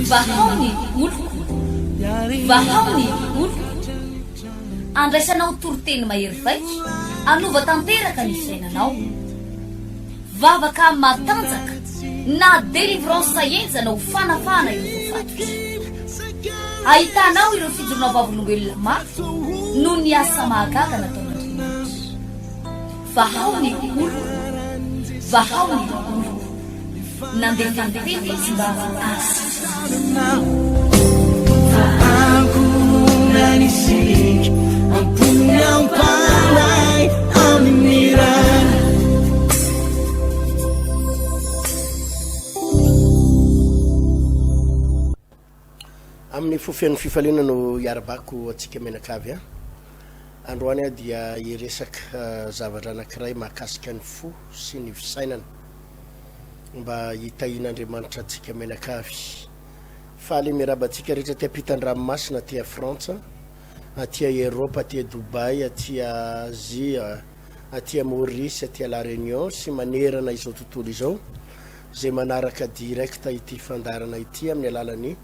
Vahao ny oloko, vahao ny oloko. Andraisanao toriteny mahery vaika, hanova tanteraka ny fiainanao. Vavaka matanjaka na délivrance henjana ho fanafahana ireo voafatotra. Ahitanao ireo fijoroana vavolombelona mafy noho ny asa mahagaga nataon'Andriamanitra. Vahao ny oloko, vahao ny oloko. Nandefa ny teny izy mba hahasitrana Amin'ny fo feno fifaliana no iarabako antsika mianakavy a. Androany aho dia hiresaka zavatra anankiray mahakasika ny fo sy ny fisainana. Mba hitahian'Andriamanitra antsika mianakavy. Faly miarahaba antsika rehetra aty ampitan-dranomasina, aty Frantsa, aty Eropa, aty Dubaï, aty Azia, aty Maurice, aty La Réunion sy manerana izao tontolo izao izay manaraka direct ity fandaharana ity amin'ny alalan'ny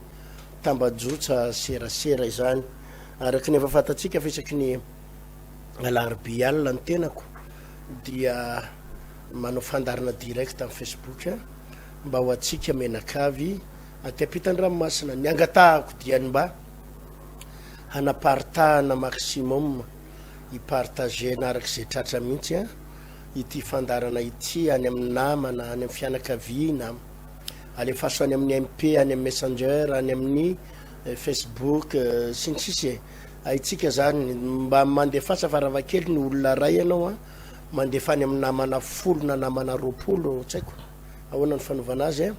tambajotra serasera izany. Araka ny efa fantatsika fa isaky ny alarobia alina ny tenako dia manao fandaharana direct amin'ny Facebook mba ho antsika mianakavy aty ampitan-dranomasina. Ny angatahako dia ny mba hanaparitahana maximum, hi-partager-na araka izay tratra mihitsy ity fandaharana ity any amin'ny namana, any amin'ny fianakaviana, alefaso any amin'ny MP, any amin'ny Messenger, any amin'ny Facebook sy ny sisa e. Haintsika zany, mba mandefasa faravakely ny olona ray ianao an, mandefa any amin'ny namana folo na namana 20, tsy haiko ahoana ny fanaovana azy an,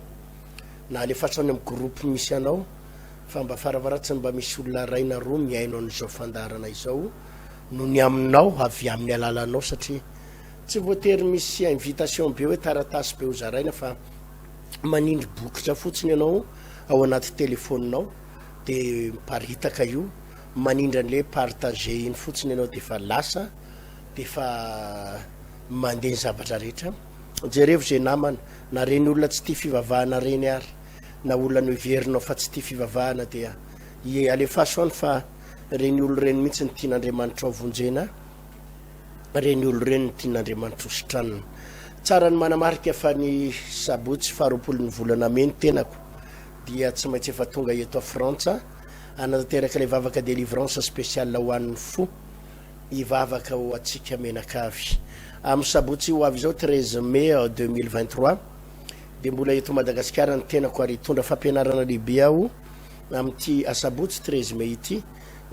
na alefaso any amin'ny groupe misy anao, fa mba faravaratsiny mba misy olona ray na roa mihaino an'izao fandaharana izao noho ny aminao, avy amin'ny alalanao, satria tsy voatery misy invitation be hoe taratasy be ho zaraina fa manindry bokotra fotsiny ianao ao anaty telefaoninao de miparitaka io, manindry an'le partager iny fotsiny ianao de efa lasa, de efa mandeha ny zavatra rehetra. Jerevo ze namana, na reny olona tsy tia fivavahana reny ary, na olona noheverinao fa tsy tia fivavahana dia ie alefaso any fa reny olo reny mihitsy no tian'Andriamanitra ho vonjena, reny olo reny no tian'Andriamanitra ho sitranina. Tsara ny manamarika fa ny sabotsy faharoapolon'ny volana mey ny tenako dia tsy maintsy efa tonga eto Frantsa hanatanteraka ilay vavaka délivrance spéciale ho an'ny fo, hivavaka ho antsika mianakavy. Amin'ny sabotsy ho avy izao 13 mai 2023 dia mbola eto Madagasikara ny tenako ary hitondra fampianarana lehibe aho amin'ity asabotsy 13 mai ity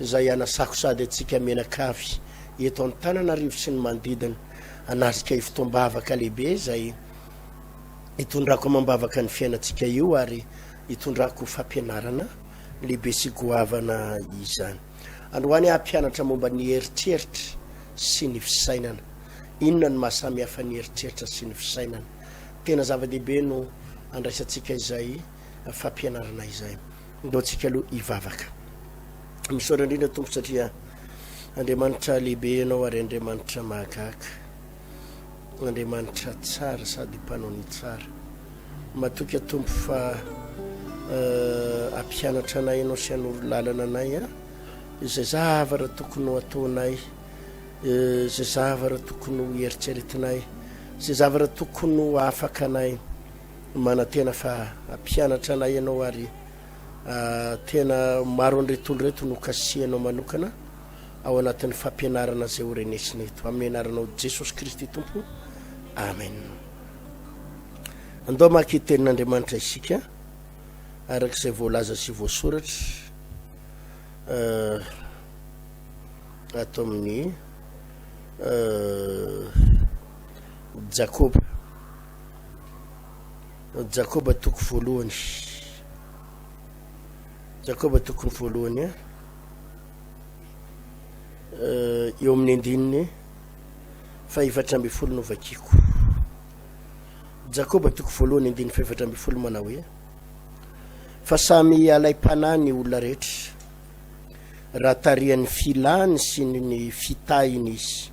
izay hanasako sady antsika mianakavy eto Antananarivo sy ny manodidina hanatrika io fotoam-bavaka lehibe izay hitondrako amam-bavaka ny fiainantsika io ary hitondrako fampianarana lehibe sy goavana izany. Androany aho hampianatra momba ny eritreritra sy ny fisainana. Inona no maha samy hafa ny eritreritra sy ny fisainana? Tena zava-dehibe no andraisantsika izay fampianarana izay. Ndao tsika aloha hivavaka. Misaotra indrindra Tompo satria Andriamanitra lehibe Ianao ary Andriamanitra mahagaga. Andriamanitra tsara sady mpanao ny tsara. Matoky aho Tompo fa hampianatra anay Ianao sy hanoro lalana anay izay zavatra tokony ho ataonay, izay zavatra tokony ho eritreretinay, izay zavatra tokony ho afaka anay. Manantena fa hampianatra anay Ianao ary tena maro an'ireto olona ireto no kasihanao manokana ao anatin'ny fampianarana izay ho renesina eto. Amin'ny anaranao Jesosy Kristy Tompo. Amen. Andao maka tenin'Andriamanitra isika araka izay voalaza sy voasoratra uh, ato amin'ny uh, Jakoba. Jakoba toko voalohany. Jakoba toko voalohany. Eh, eo amin'ny andininy faha-14 no vakiko. Jakoba toko voalohany andininy faha-14 manao hoe fa samy alaim-panahy ny olona rehetra raha tarihan'ny filany sy ny fitahiny izy.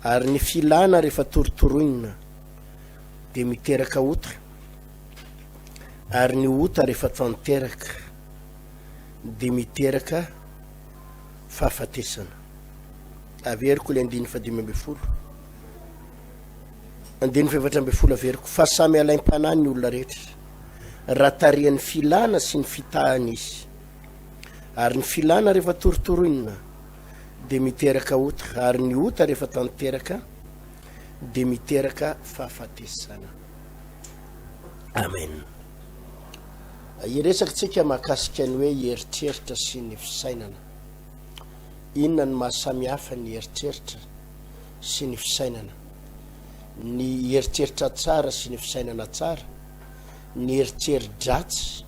Ary ny filana rehefa torotoroina dia miteraka ota. Ary ny ota rehefa tanteraka dia miteraka fahafatesana. Averiko ilay andininy faha-15. Andininy faha-14 averiko, fa samy alaim-panahy ny olona rehetra, raha tarihan'ny filana sy ny fitahana izy. Ary ny filana rehefa torotoroina dia miteraka ota, ary ny ota rehefa tanteraka dia miteraka fahafatesana. Amen. Hiresaka tsika mahakasika ny hoe eritreritra sy ny fisainana. Inona no maha samy hafa ny eritreritra sy ny fisainana? Ny eritreritra tsara sy ny fisainana tsara, ny eritreri-dratsy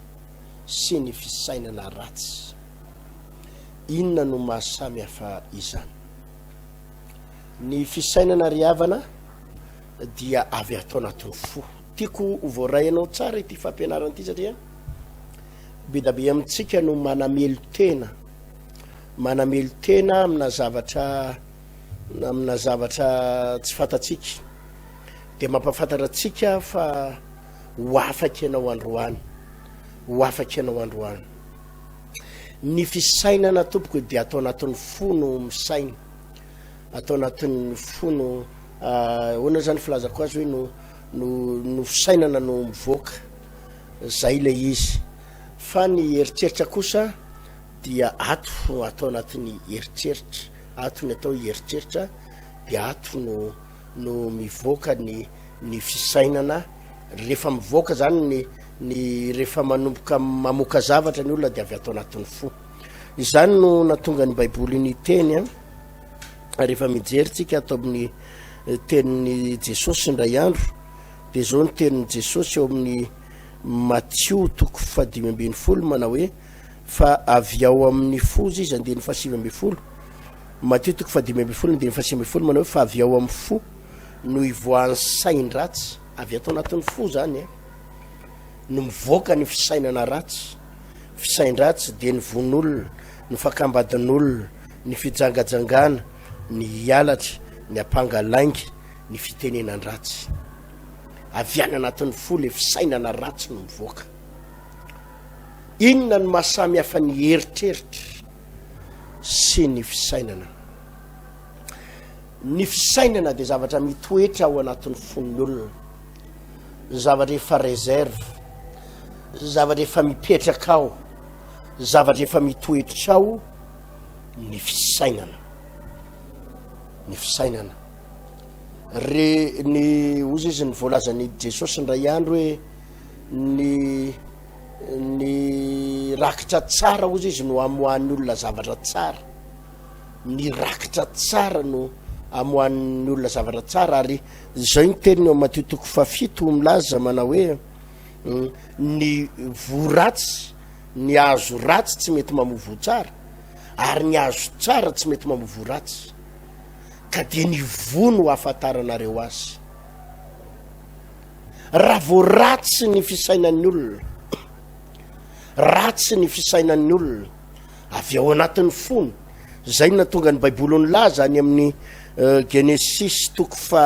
sy ny fisainana ratsy. Inona no maha samy hafa izany? Ny fisainana ry havana dia avy ato anatin'ny fo. Tiako ho voaray anao tsara ity fampianarana ity satria be da be amintsika no manamelo-tena, manamelo-tena amina zavatra amina zavatra tsy fantatsika. Dia mampahafantatra antsika fa ho afaka ianao androany, ho afaka ianao androany. Ny fisainana tompoko dia atao anatin'ny fo no misaina, atao anatin'ny fo no ahoana zany filazako azy hoe no no no fisainana no mivoaka, zay ilay izy. Fa ny eritreritra kosa dia ato atao anatin'ny eritreritra, ato ny atao eritreritra dia ato no no mivoaka ny ny fisainana, rehefa mivoaka zany ny ny rehefa manomboka mamoaka zavatra ny olona dia avy ato anatin'ny fo. Izany no natonga ny baiboly niteny an, rehefa mijery tsika ato amin'ny tenin'i Jesosy indray andro dia zao ny tenin'i Jesosy eo amin'ny Matio toko faha-15 manao hoe fa avy ao amin'ny fo izy andininy faha-19 Matio toko faha-15 andininy faha-19 manao hoe fa avy ao amin'ny fo no ivoahan'ny sain-dratsy, avy ato anatin'ny fo zany e, no mivoaka ny fisainana ratsy, fisain-dratsy dia ny vono olona, ny fakam-badin'olona, ny fijangajangana, ny hialatra, ny ampanga lainga, ny fitenenan-dratsy. Avy any anatin'ny fo le fisainana ratsy no mivoaka. Inona no maha samy hafa ny eritreritra sy ny fisainana? Ny fisainana dia zavatra mitoetra ao anatin'ny fon'ny olona, zavatra efa réserve, zavatra efa mipetraka ao, zavatra efa mitoetra ao ny fisainana. Ny fisainana. Re ny ozy izy ny voalazan'i Jesosy indray andro hoe ny ny rakitra tsara ozy izy no amoahan'ny olona zavatra tsara. Ny rakitra tsara no amoahan'ny olona zavatra tsara ary izay ny teniny ao Matio toko fahafito milaza manao hoe ny voa ratsy, ny hazo ratsy tsy mety mamoa voa tsara ary ny hazo tsara tsy mety mamoa voa ratsy ka dia ny voa no ahafantaranareo azy. Raha vao ratsy ny fisainan'ny olona, ratsy ny fisainan'ny olona avy ao anatin'ny fony, izay no nahatonga ny Baiboly nilaza any amin'ny euh, Genesisy toko fa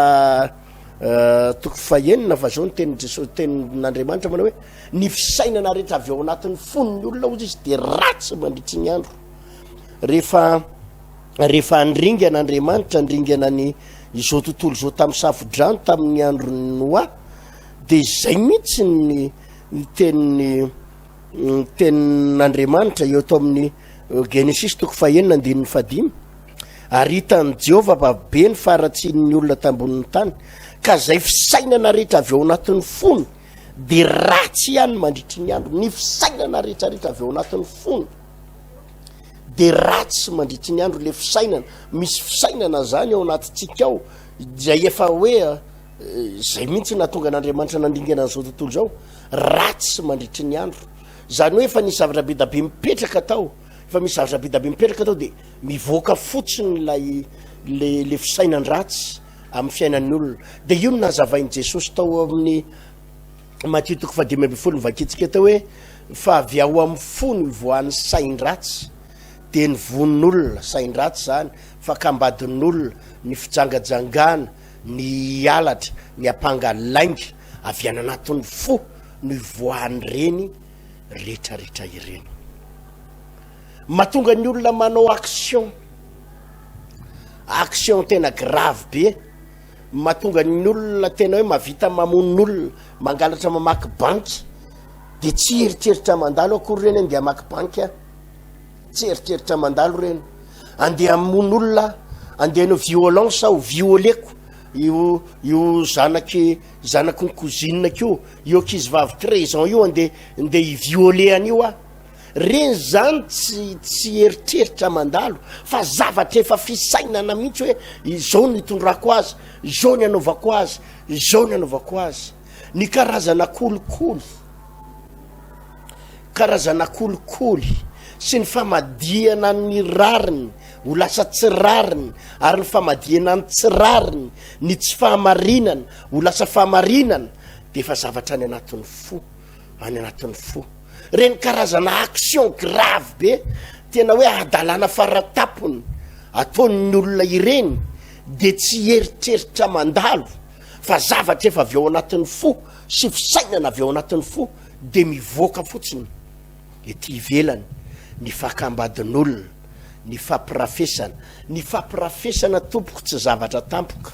euh, toko fahenina fa zao ny tenin'i Jesosy tenin'Andriamanitra manao hoe ny fisainana rehetra avy ao anatin'ny fon'ny olona hozy izy dia ratsy mandritry ny andro. Rehefa rehefa handringana Andriamanitra handringana ny izao tontolo izao tamin'ny safodrano tamin'ny andron'i Noa dia izay mihitsy ny ny tenin'ny ny tenin'Andriamanitra eo ato amin'ny euh, Genesisy toko fahenina andininy fahadimy ary hitan'i Jehovah fa be ny faharatsian'ny olona tambonin'ny tany ka izay fisainana rehetra avy ao anatin'ny fony dia ratsy ihany mandritry ny andro ny fisainana rehetrarehetra avy ao anatin'ny fony dia ratsy mandritry ny andro le fisainana misy fisainana zany ao anatintsika ao izay efa hoe eh, zay mihitsy nahatonga an'Andriamanitra nandringana an'izao tontolo izao ratsy mandritry ny andro zany hoe efa nisy zavatra be da be mipetraka tao efa misy zavatra be da be mipetraka tao de mivoaka fotsiny lay le le fisainan-dratsy amin'ny fiainan'ny olona de io no nazavain'i Jesosy tao amin'ny Matio toko faha-15 novakintsika teo hoe fa avy ao amin'ny fo no ivoahan'ny sain-dratsy dia ny von'olona sain-dratsy zany fakam-badin'olona ny fijangajangana ny halatra ny ampanga lainga avy any anatin'ny fo. no ivoahan'ireny retraretra ireny. Mahatonga ny olona manao action, action tena grave be, mahatonga ny olona tena hoe mahavita mamono olona, mangalatra mamaky banky, de tsy eritreritra mandalo akory ireny andeha hamaky banky aho, tsy eritreritra mandalo ireny, andeha hamono olona aho, andeha hanao violence aho, violeko io io zanaky zanaky ny cousine-ko io, io ankizivavy treize ans io andeha andeha hi-violer an'io aho. Reny zany tsy tsy eritreritra mandalo fa zavatra efa fisainana mihitsy hoe izao no itondrako azy, izao ny anaovako azy, izao ny anaovako azy. Ny karazana kolikoly, karazana kolikoly sy ny famadihana ny rariny ho lasa tsy rariny ary ny famadihana ny tsy rariny, ny tsy fahamarinana ho lasa fahamarinana dia efa zavatra any anatin'ny fo, any anatin'ny fo. Reny karazana action grave be tena hoe hadalana faratapony ataon'ny olona ireny de tsy eritreritra mandalo fa zavatra efa avy ao anatin'ny fo sy fisainana avy ao anatin'ny fo de mivoaka fotsiny ety ivelany ny fakam-badin'olona, ny fampirafesana, ny fampirafesana tompoko tsy zavatra tampoka.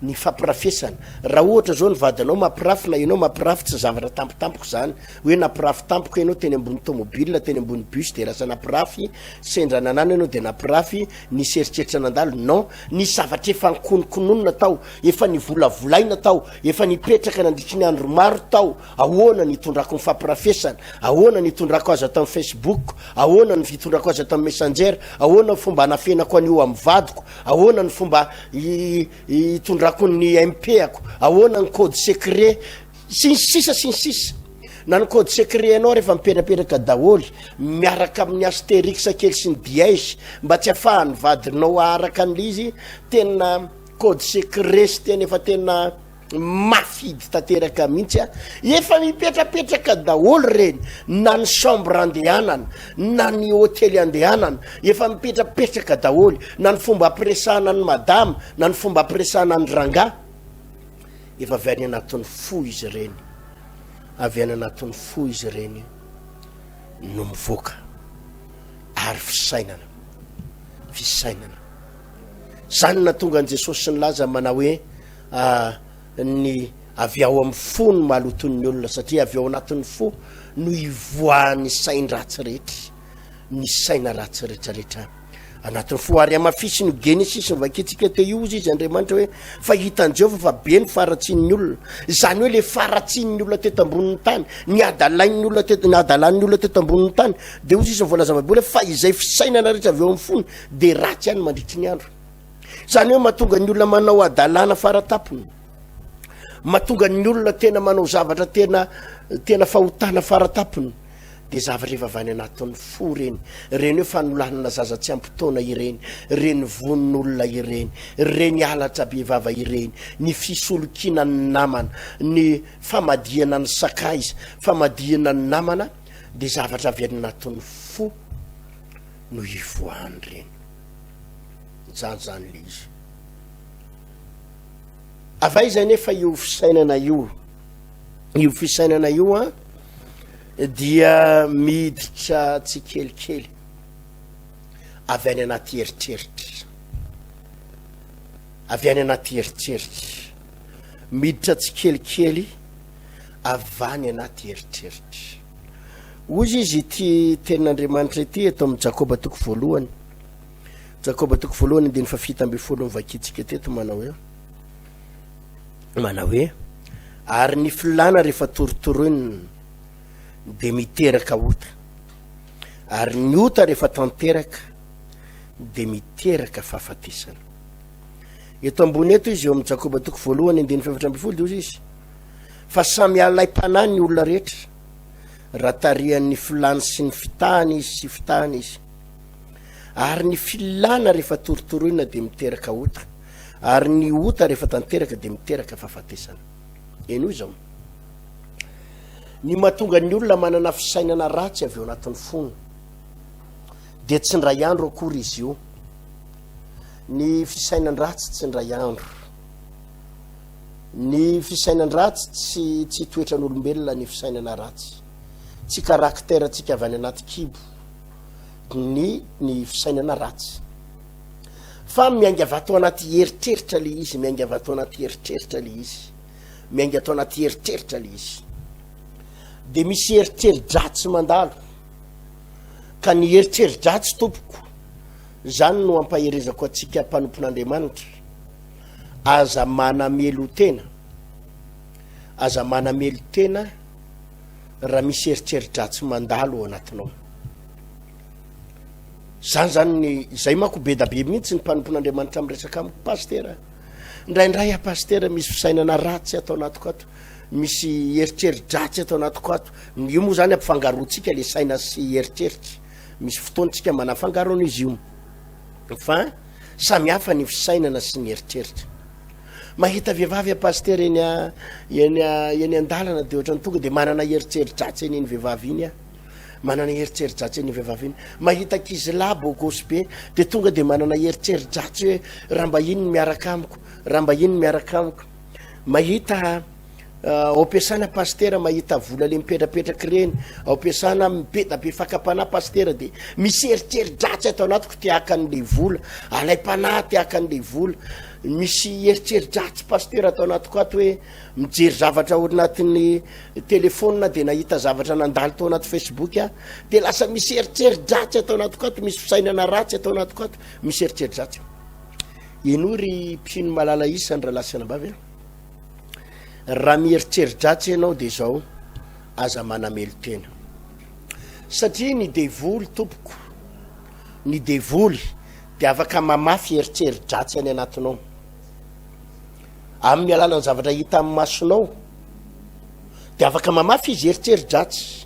ny fampirafesana. Raha ohatra zao ny vadinao mampirafy na ianao mampirafy tsy zavatra tampotampoka izany. Hoe nampirafy tampoka ianao teny ambony tomobile, teny ambony bus de lasa nampirafy, sendra nanana ianao de nampirafy, nisy eritreritra nandalo. Non, nisy zavatra efa nikonokononina tao, efa nivolavolaina tao, efa nipetraka nandritry ny andro maro tao. Ahoana ny hitondrako ny fampirafesana? Ahoana ny hitondrako azy ato amin'ny Facebook? Ahoana ny hitondrako azy ato amin'ny Messenger? Ahoana ny fomba hanafenako an'io amin'ny vadiko? Ahoana ny fomba hitondrako ny MP-ako? Ahoana ny code secret? Sy ny sisa sy ny sisa. Na ny code secret anao rehefa mipetrapetraka daholo miaraka amin'ny astérix kely sy ny dièse mba tsy afahan'ny vadinao haharaka an'ilay izy, tena code secret sy tena efa tena Mafy hidy tanteraka mihitsy a! Efa mipetrapetraka daholo ireny, na ny chambre andehanana, na ny hotely andehanana, efa mipetrapetraka daholo, na ny fomba ampiresahana an'i madama, na ny fomba ampiresahana an'i rangahy, efa avy any anatin'ny fo izy ireny, avy any anatin'ny fo izy ireny no mivoaka, ary fisainana, fisainana. Izany no nahatonga an'i Jesosy nilaza manao hoe, ny avy ao amin'ny fo no maloton'ny olona satria avy ao anatin'ny fo no ivoahan'ny sain-dratsy rehetra, ny saina ratsy rehetrarehetra anatin'ny fo. Ary hamafisiny io Genesisy novakintsika teo io, hozy izy Andriamanitra hoe fa hitan'i Jehovah fa be ny faharatsian'ny olona. Izany hoe le faharatsian'ny olona teto ambonin'ny tany, ny hadalain'ny olona teto, ny hadalan'ny olona teto ambonin'ny tany, dia hozy izy ny voalaza Baiboly hoe fa izay fisainana rehetra avy ao amin'ny fony dia ratsy ihany mandritry ny andro. Izany hoe mahatonga ny olona manao hadalana faratapony, mahatonga ny olona tena manao zavatra tena tena fahotana faratapony, dia zavatra efa avy any anatin'ny fo ireny, ireny hoe fanolanana zaza tsy ampy taona ireny, ireny vonon'olona ireny, ireny halatra bevava ireny, ny fisolokiana ny namana, ny famadihana ny sakaiza, famadihana ny namana, dia zavatra avy any anatin'ny fo no ivoahan'ireny. Zany zany le izy. Avy aiza anefa io fisainana io? Io fisainana io an dia miditra tsikelikely avy any anaty eritreritra. Avy any anaty eritreritra. Miditra tsikelikely avy any anaty eritreritra. Hoy izy ity tenin'Andriamanitra ity eto amin'ny Jakoba toko voalohany. Jakoba toko voalohany andininy fahafito ambin'ny folo novakintsika teto manao hoe manao hoe ary ny filàna rehefa torotoroina dia miteraka ota ary ny ota rehefa tanteraka dia miteraka fahafatesana. Eto ambony eto izy eo amin'ny Jakoba toko voalohany andininy fahefatra ambin'ny folo dia hoy izy fa samy alaim-panahy ny olona rehetra raha tarihan'ny filàny sy ny fitahany izy sy fitahany izy. Ary ny filàna rehefa torotoroina dia miteraka ota, ary ny ota rehefa tanteraka dia miteraka fahafatesana. Henoy izao. Ny mahatonga ny olona manana fisainana ratsy avy ao anatin'ny fony dia tsy indray andro akory izy io. Ny fisainan-dratsy tsy indray andro. Ny fisainan-dratsy tsy tsy toetran'olombelona ny fisainana ratsy. Tsy caractère tsika avy any anaty kibo ny ny fisainana ratsy. Fa miainga avy ato anaty eritreritra le izy, miainga avy ato anaty eritreritra le izy. Miainga ato anaty eritreritra le izy. De misy eritreri-dratsy mandalo. Ka ny eritreri-dratsy tompoko, zany no ampaherezako antsika mpanompon'Andriamanitra. Aza manamelo-tena, aza manamelo-tena raha misy eritreri-dratsy mandalo ao anatinao. Zany zany ny, zay manko be da be mihitsy ny mpanompon'Andriamanitra miresaka amiko, pasitera, indraindray aho pasitera misy fisainana ratsy ato anatiko ato, misy eritreri-dratsy ato anatiko ato, io moa zany ampifangaroantsika le saina sy eritreritra, misy fotoana tsika manafangaro an'izy io, fa Samy hafa ny fisainana sy ny eritreritra. Mahita vehivavy aho pasitera eny a eny a eny an-dalana dia ohatran'ny tonga dia manana eritreri-dratsy an'iny vehivavy iny aho. Manana eritreri-dratsy an'iny vehivavy iny. Mahita ankizilahy bogosy be dia tonga dia manana eritreri-dratsy hoe raha mba iny ny miaraka amiko, raha mba iny ny miaraka amiko. Mahita Ao am-piasana pasitera mahita vola le mipetrapetraka ireny, ao am-piasana mibeda be fakam-panahy pasitera de misy eritreri-dratsy ato anatiko te haka an'le vola, alaim-panahy te haka an'le vola, misy eritreri-dratsy pasitera ato anatiko ato hoe mijery zavatra ao anatin'ny telephone de nahita zavatra nandalo tao anaty facebook aho de lasa misy eritreri-dratsy ato anatiko ato, misy fisainana ratsy ato anatiko ato, misy eritreri-dratsy. Henoy ry mpino malala isany rahalahy sy anabavy a. Raha mieritreri-dratsy ianao dia izao, aza manamelo-tena. Satria ny devoly tompoko, ny devoly dia afaka mamafy eritreri-dratsy any anatinao. Amin'ny alalan'ny zavatra hita amin'ny masonao, dia afaka mamafy izy eritreri-dratsy.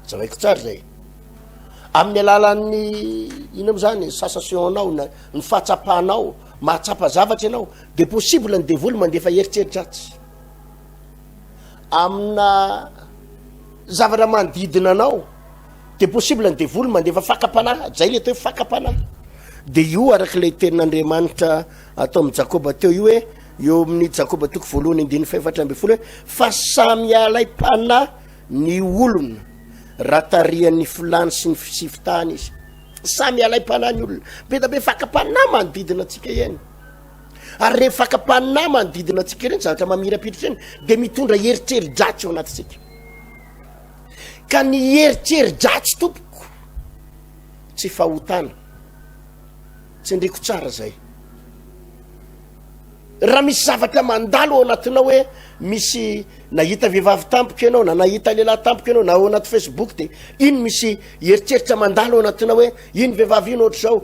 Zavaiko tsara izay. Amin'ny alalan'ny inona moa izany, sensation-nao, na ny fahatsapanao, mahatsapa zavatra ianao, De possible ny devoly mandefa eritreri-dratsy amina zavatra manodidina anao, de possible ny devoly mandefa fakam-panahy, zay le atao hoe fakam-panahy. De io arak'ilay tenin'Andriamanitra atao amin'i Jakoba teo io hoe, eo amin'ny Jakoba toko voalohany andininy fahefatra ambin'ny folo hoe, fa samy alaim-panahy ny olona raha tarihan'ny filany sy ny fisifitahany izy. Samy alaim-panahy ny olona. Be da be fakam-panahy manodidina antsika eny. Ary ireny fakam-panahy manodidina antsika ireny, zavatra mamirapiratra ireny, dia mitondra eritreri-dratsy ao anatintsika. Ka ny eritreri-dratsy tompoko, tsy fahotana. Tsindriko tsara zay. Raha misy zavatra mandalo ao anatinao hoe misy nahita vehivavy tampoka ianao na nahita lehilahy tampoka ianao na ao anaty Facebook de iny misy eritreritra mandalo ao anatinao hoe iny vehivavy iny ohatr'izao,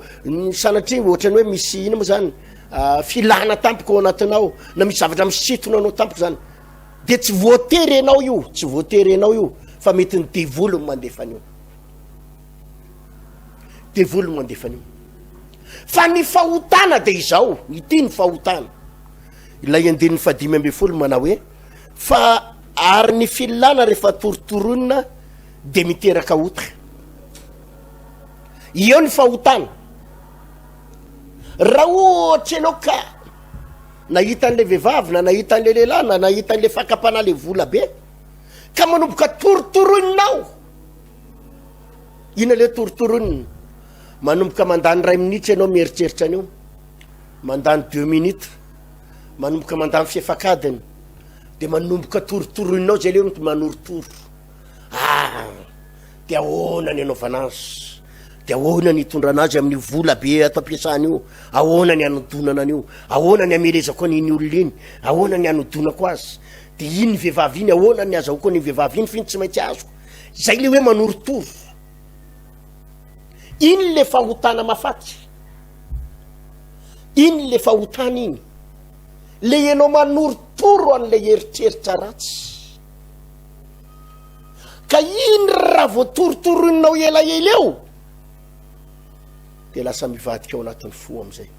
sanatria ohatrany hoe misy ina moa zany ah, filana tampoka ao anatinao na misy zavatra misintona anao tampoka zany de tsy voatery ianao io, tsy voatery ianao io fa mety ny devoly no mandefa an'io. Devoly no mandefa an'io. Fa ny fahotana dia izao, ity ny fahotana. Ilay andininy fahadimy ambin'ny folo manao hoe, fa ary ny filana rehefa torotoroina dia miteraka ota. Eo ny fahotana. Raha ohatra ianao ka nahita an'ilay vehivavy na nahita an'ilay lehilahy na nahita an'ilay fakam-panahy ilay vola be, ka manomboka torotoroinao. Inona le torotoronina? Manomboka mandany iray minitra ianao mieritreritra an'io, mandany deux minutes, manomboka mandany fefak'adiny, de manomboka torotoroninao zay le hoe manorotoro. Ah, de ahoana ny anaovana azy? De ahoana ny hitondrana azy amin'io vola be ato am-piasana io? Ahoana ny hanodonana an'io? Ahoana ny hamelezako an'iny olona iny? Ahoana ny hanodonako azy? De iny vehivavy iny, ahoana ny azahoako an'iny vehivavy iny f'iny tsy maintsy azoko? Zay le hoe manorotoro. Iny le fahotana mafaty. Iny le fahotana iny. Le ianao manorotoro an'le eritreritra ratsy. Ka iny raha vao torotoroinao elaela eo, de lasa mivadika ao anatin'ny fo am'izay.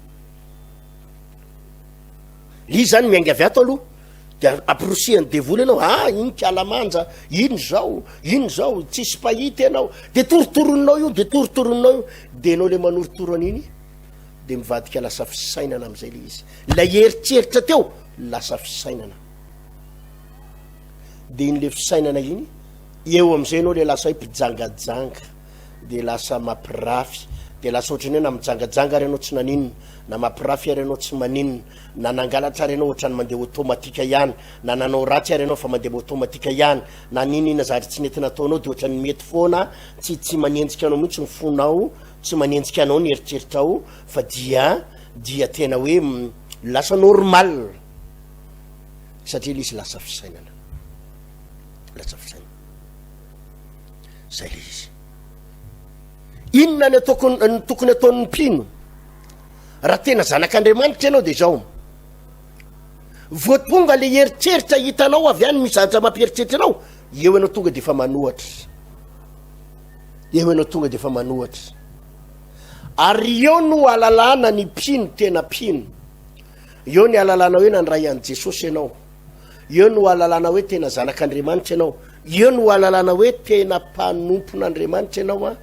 Le izy zany miainga avy ato aloha. Dia amporisihan'ny devoly ianao, ah iny kiala manja, iny zao, iny zao, tsisy mpahita ianao, dia torotoroninao io, dia torotoroninao io, dia ianao le manorotoro an'iny, dia mivadika lasa fisainana amin'izay le izy. Ilay eritreritra teo, Lasa fisainana. De iny le fisainana iny, eo am'izay ianao le lasa hoe mpijangajanga, de lasa mampirafy, de lasa ohatran'ny hoe na mijangajanga ary ianao tsy naninona, na mampirafy ary ianao tsy maninona, na nangalatra ary ianao ohatran'ny mandeha automatique ihany, na nanao ratsy ary ianao fa mandeha automatique ihany, na n'inon'inona zavatra tsy nety nataonao de ohatran'ny mety foana, tsy tsy manenjika anao mihitsy ny fonao, tsy manenjika anao ny eritreritrao fa dia dia tena hoe lasa normal satria le izy lasa fisainana, lasa fisainana, zay le izy. Inona ny ataoko ny tokony ataon'ny mpino raha tena zanak'Andriamanitra ianao de zao, vao tonga le eritreritra hitanao avy any misy zavatra mampieritreritra anao, eo ianao tonga de efa manohatra, eo ianao tonga de efa manohatra. Ary eo no ahalalana ny mpino tena mpino. Eo ny ahalalana hoe nandray an'i Jesosy ianao. Eo no ahalalana hoe tena zanak'Andriamanitra ianao. Eo no ahalalana hoe tena mpanompon'Andriamanitra ianao an,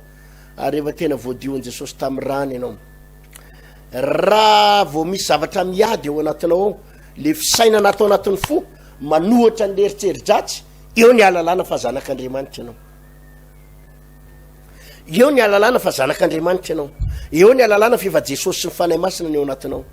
ary efa tena voadion'i Jesosy tamin'ny rany ianao. Raha vao misy zavatra miady ao anatinao ao, le fisainana ato anatin'ny fo manohatra ny eritreri-dratsy, eo ny ahalalana fa zanak'Andriamanitra ianao. Eo ny ahalalana fa zanak'Andriamanitra ianao. Eo ny ahalalana fa efa Jesosy sy ny Fanahy Masina ny ao anatinao.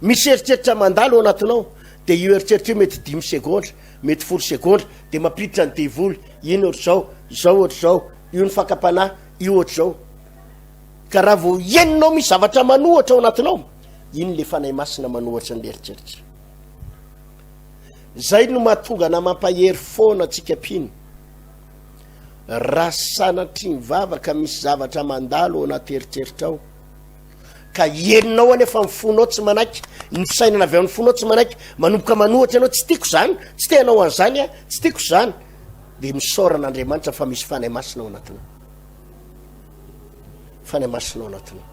Misy eritreritra mandalo ao anatinao, dia io eritreritra io mety dimy segondra, mety folo segondra, dia mampiditra ny devoly, iny ohatr'izao, izao ohatr'izao, io ny fakam-panahy, io ohatr'izao. Ka raha vao henonao misy zavatra manohatra ao anatinao, iny le Fanahy Masina manohatra ny eritreritra. Zay no mahatonga na mampahery foana antsika mpino. Raha sanatria mivavaka misy zavatra mandalo ao anaty eritreritrao, ka henonao anefa ny fonao tsy manaiky, ny fisainana avy amin'ny fonao tsy manaiky, manomboka manohatra ianao, tsy tiako izany, tsy te hanao an'izany aho, tsy tiako izany, dia misaora an'Andriamanitra fa misy Fanahy Masina ao anatinao. Fanahy Masina ao anatinao.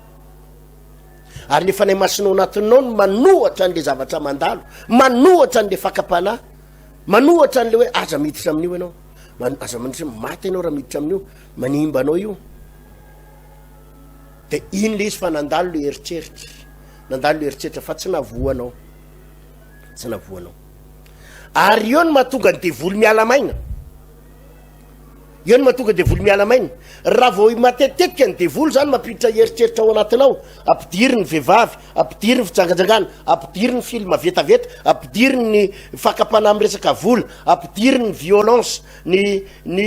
Ary le Fanahy Masina ao anatinao no manohatra an'le zavatra mandalo, manohatra an'le fakam-panahy, manohatra an'le hoe aza miditra amin'io ianao, aza miditra, maty ianao raha miditra amin'io, manimba anao io. De iny le izy fa nandalo le eritreritra, nandalo le eritreritra fa tsy navoa anao, tsy navoa anao. Ary eo no mahatonga ny devoly miala maina. Eo no mahatonga devoly miala maina. Raha vao matetitetika ny devoly zany mampiditra eritreritra ao anatinao, ampidiry ny vehivavy, ampidiry ny fijangajangana, ampidiry ny film vetaveta, ampidiry ny fakam-panahy amin'ny resaka vola, ampidiry ny violence, ny ny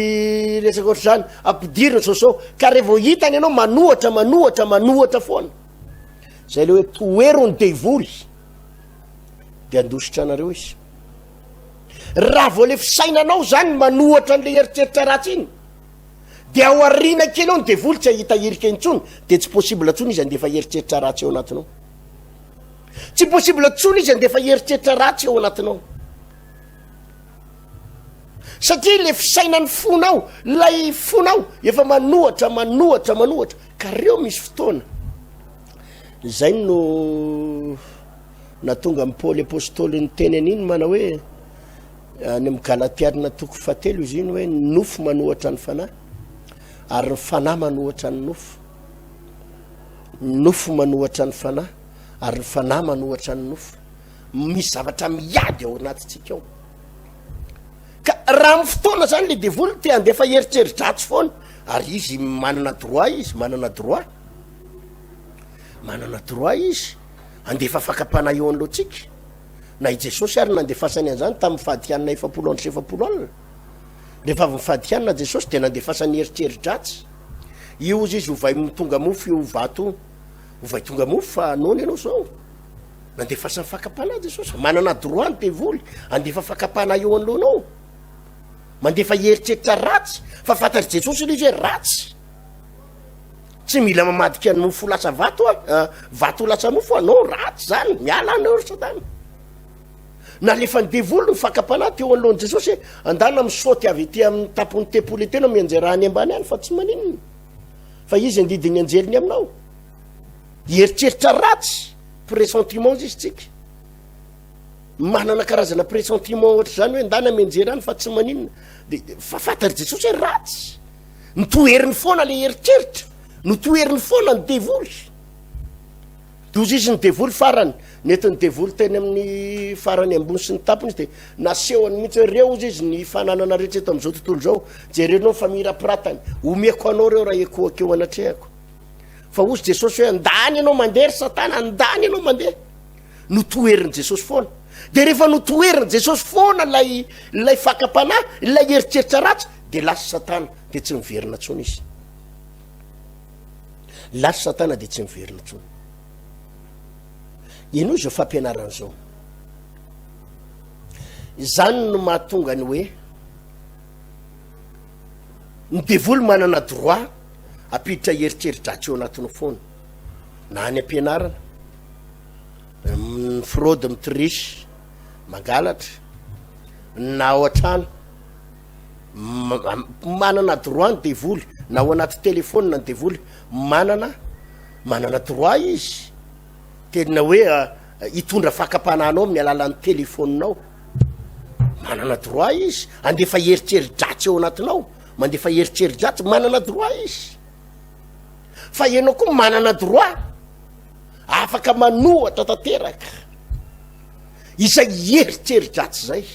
resaka ohatr'izany, ampidiry ny zao Ka raha vao hitany ianao manohatra, manohatra, manohatra foana. Zay le hoe tohero ny devoly de handositra anareo izy. Raha vao le fisainanao zany manohatra an'le eritreritra ratsy iny, de ao aoriana kely ao ny devoly tsy hahita hirika intsony, de tsy possible intsony izy handefa eritreritra ratsy ao anatinao. Tsy possible intsony izy handefa eritreritra ratsy ao anatinao. Satria le fisainan'ny fonao, lay fonao efa manohatra, manohatra, manohatra. Ka reo misy fotoana. Zay no Nahatonga an'i Paoly Apostoly niteny an'iny manao hoe, any amin'ny Galatiana toko fahatelo izy iny hoe, ny nofo manohatra ny fanahy, ary ny fanahy manohatra ny nofo. Ny nofo manohatra ny fanahy, ary ny fanahy manohatra ny nofo. Misy zavatra miady ao anatintsika ao. Ka raha amin'ny fotoana zany le devoly te handefa eritreri-dratsy foana, ary izy manana droit izy, manana droit. Manana droit izy. Handefa fakam-panahy eo anoloantsika. Na i Jesosy ary nandefasany an'izany tamin'ny fahadikanina 40 andro sy 40 alina. Rehefa avy nifadikanina Jesosy dia nandefasany eritreri-dratsy. Io hozy izy ovay tonga mofo io vato io. Ovay tonga mofo fa noana ianao izao. Nandefasany fakam-panahy Jesosy. Manana droit ny devoly handefa fakam-panahy eo anoloanao. Mandefa eritreritra ratsy fa fantatr'i Jesosy ilay izy hoe ratsy. Tsy mila mamadika ny mofo ho lasa vato aho, eh, vato ho lasa mofo aho. Non, ratsy zany, miala any ry satana. Nalefan'ny devoly ny fakam-panahy teo anoloan'i Jesosy hoe, andana misaoty avy ety amin'ny tampon'ny tempoly ety ianao mianjera any ambany any fa tsy maninona. Fa izy handidy ny anjeliny aminao. Hieritreritra ratsy, pressentiment izy tsika. Manana karazana pressentiment ohatr'izany hoe ndana mianjera any fa tsy maninona. De fa fantatr'i Jesosy hoe ratsy. Notoheriny foana le eritreritra, notoheriny foana ny devoly. Doza izy ny devoly farany. Nentin'ny devoly teny amin'ny farany ambony sy ny tampony izy dia nasehony mihitsy hoe reo hozy izy ny fananana rehetra eto amin'izao tontolo izao. Jerenao ny famirapiratany. Omeko anao ireo raha ekohaka eo anatrehako. Fa hozy Jesosy hoe andany ianao mandeha ry Satana, andany ianao mandeha. Notoherin'i Jesosy foana. Dia rehefa notoherin'i Jesosy foana ilay ilay fakam-panahy, ilay eritreritra ratsy, dia lasa Satana, dia tsy niverina intsony izy. Lasa Satana dia tsy niverina intsony. Henoy izao fampianarana izao. Izany no mahatonga ny hoe ny devoly manana droit ampiditra eritreri-dratsy eo anatinao foana, na any am-pianarana, ny fraude, mitriche, mangalatra, na ao an-trano. Manana droit ny devoly, na ao anaty telephone ny devoly, manana manana droit izy tena hoe hitondra fakam-panahinao amin'ny alalan'ny telefaoninao. Manana droit izy andefa eritreri-dratsy ao anatinao, mandefa eritreri-dratsy, manana droit izy. Fa ianao koa manana droit afaka manohatra tanteraka izay eritreri-dratsy izay.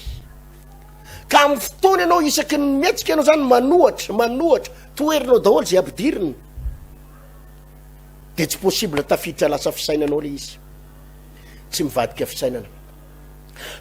Ka amin'ny fotoana ianao isaky ny mihetsika ianao zany manohatra, manohatra, toherinao daholo izay ampidiriny. Dia tsy possible tafiditra lasa fisainanao le izy. Tsy mivadika fisainana.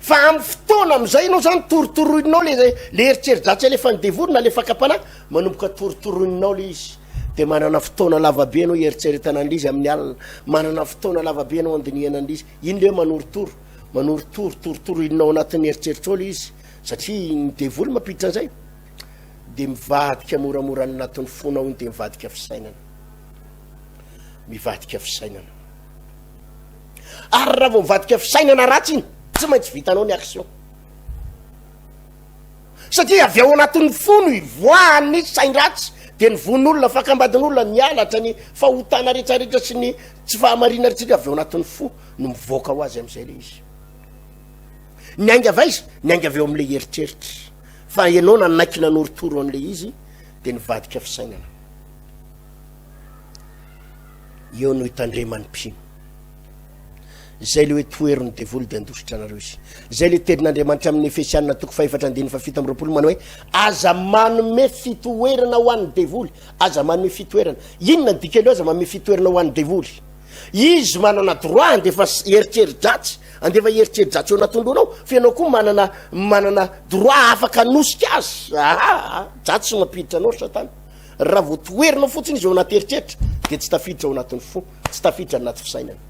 Fa amin'ny fotoana amin'izay ianao zany torotoroinao le le eritreri-dratsy alefan'ny devoly na le fakam-panahy, manomboka torotoroinao le izy. Dia manana fotoana lavabe ianao hieritreretana an'le izy amin'ny alina, manana fotoana lavabe ianao handinihana an'le izy. Iny le hoe manorotoro, manorotoro, torotoroinao anatin'ny eritreritrao le izy, satria ny devoly mampiditra an'izay. Dia mivadika moramora any anatin'ny fonao iny dia mivadika fisainana. Mivadika fisainana. Ary raha vao mivadika fisainana ratsy iny, tsy maintsy vitanao ny action. Satria avy ao anatin'ny fo no ivoahan'ny sain-dratsy, dia ny vono'olona, fakam-badin'olona, ny halatra, ny fahotana rehetrarehetra sy ny tsy fahamarina rehetrarehetra avy ao anatin'ny fo no mivoaka ho azy amin'izay ilay izy. Niainga avy aiza? Niainga avy eo amin'ilay eritreritra. Fa ianao nanaiky nanorotoro an'ilay izy, dia nivadika fisainana. Eo no hitandreman'ny mpino. Izay le hoe tohero ny devoly dia handositra anareo izy. Izay le tenin'Andriamanitra amin'ny Efesianina toko fahefatra andininy faha-27 manao hoe aza manome fitoerana ho an'ny devoly. Aza manome fitoerana. Inona ny dikan'io aza manome fitoerana ho an'ny devoly? Izy manana droit handefa eritreri-dratsy, handefa eritreri-dratsy eo anatin'ny lohanao, fa ianao koa manana manana droit afaka hanosika azy. Aa, dratsy no mampiditra anao ry satana. Raha vao toherinao fotsiny izy ao anaty eritreritra dia tsy tafiditra ao anatin'ny fo, tsy tafiditra anaty fisainana.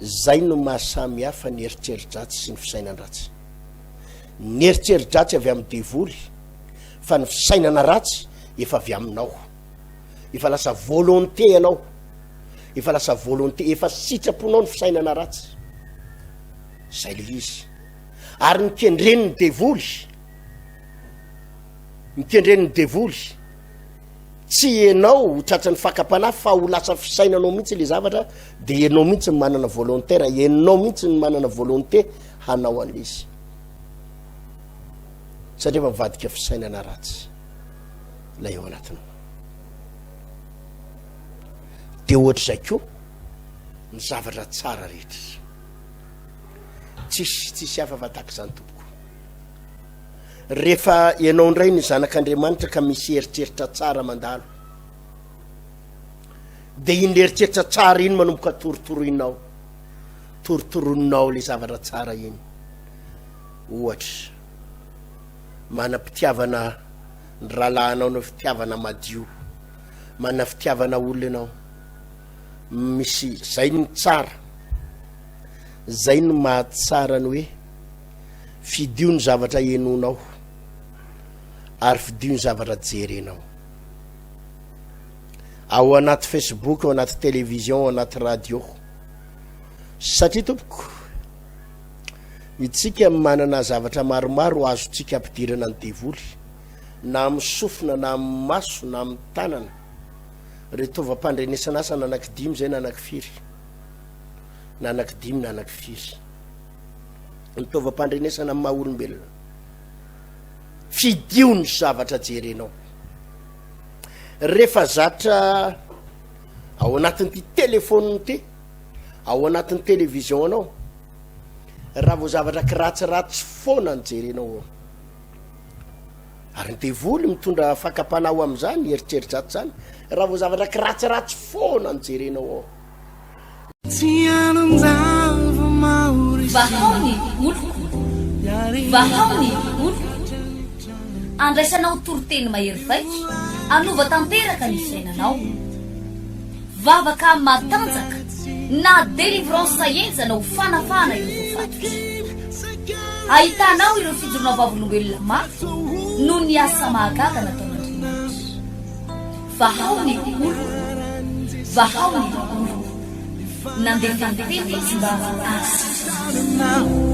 Zay no maha samy hafa ny eritreri-dratsy sy ny fisainan-dratsy. Ny eritreri-dratsy avy amin'ny devoly, fa ny fisainana ratsy efa avy aminao. Efa lasa volonté ianao. Efa lasa volonté, efa sitraponao ny fisainana ratsy. Zay le izy. Ary ny kendren'ny devoly, ny kendren'ny devoly, tsy ianao ho tratran'ny fakam-panahy fa ho lasa fisainanao mihitsy le zavatra, de ianao mihitsy ny manana volontaire, ianao mihitsy ny manana volonté hanao an'le izy. Satria efa mivadika fisainana ratsy ilay ao anatinao. De ohatr'izay koa ny zavatra tsara rehetra. Tsisy tsisy hafa fa tahaka izany tompoko. Rehefa ianao indray ny zanak'Andriamanitra ka misy eritreritra tsara mandalo, de iny eritreritra tsara iny manomboka torotoroinao, torotoroninao le zavatra tsara iny. Ohatra, manam-pitiavana ny rahalahinao anao, fitiavana madio, manana fitiavana olona ianao, misy zay ny tsara, zay no mahatsara ny hoe Fidio ny zavatra henoinao ary fidio ny zavatra jerenao. Ao anaty Facebook, ao anaty télévision, ao anaty radio. Satria tompoko, itsika manana zavatra maromaro azontsika ampidirana ny devoly, na amin'ny sofina, na amin'ny maso, na amin'ny tanana. Ireo taovam-pandrenesana asa na anankidimy izay na anankifiry. Na anankidimy na anankifiry. ny taovam-pandrenesana amin'ny maha olombelona. Fidio ny zavatra jerenao. Rehefa zatra ao anatin'ity telefaonina ity, Ao anatin'ny télévision anao, raha vao zavatra kiratsiratsy foana no jerenao ao. Ary ny devoly mitondra fakam-panahy ho amin'izany, eritreritrato izany, raha vao zavatra kiratsiratsy foana no jerenao ao. Vahao ny oloko, vahao ny oloko. Andraisanao toriteny mahery vaika, hanova tanteraka ny fiainanao. Vavaka matanjaka na délivrance henjana ho fanafahana ireo voafatotra. Ahitanao ireo fijoroana vavolombelona mafy noho ny asa mahagaga nataon'Andriamanitra. Vahao ny oloko, vahao ny oloko. Nandefa ny teny izy mba hahasitrana.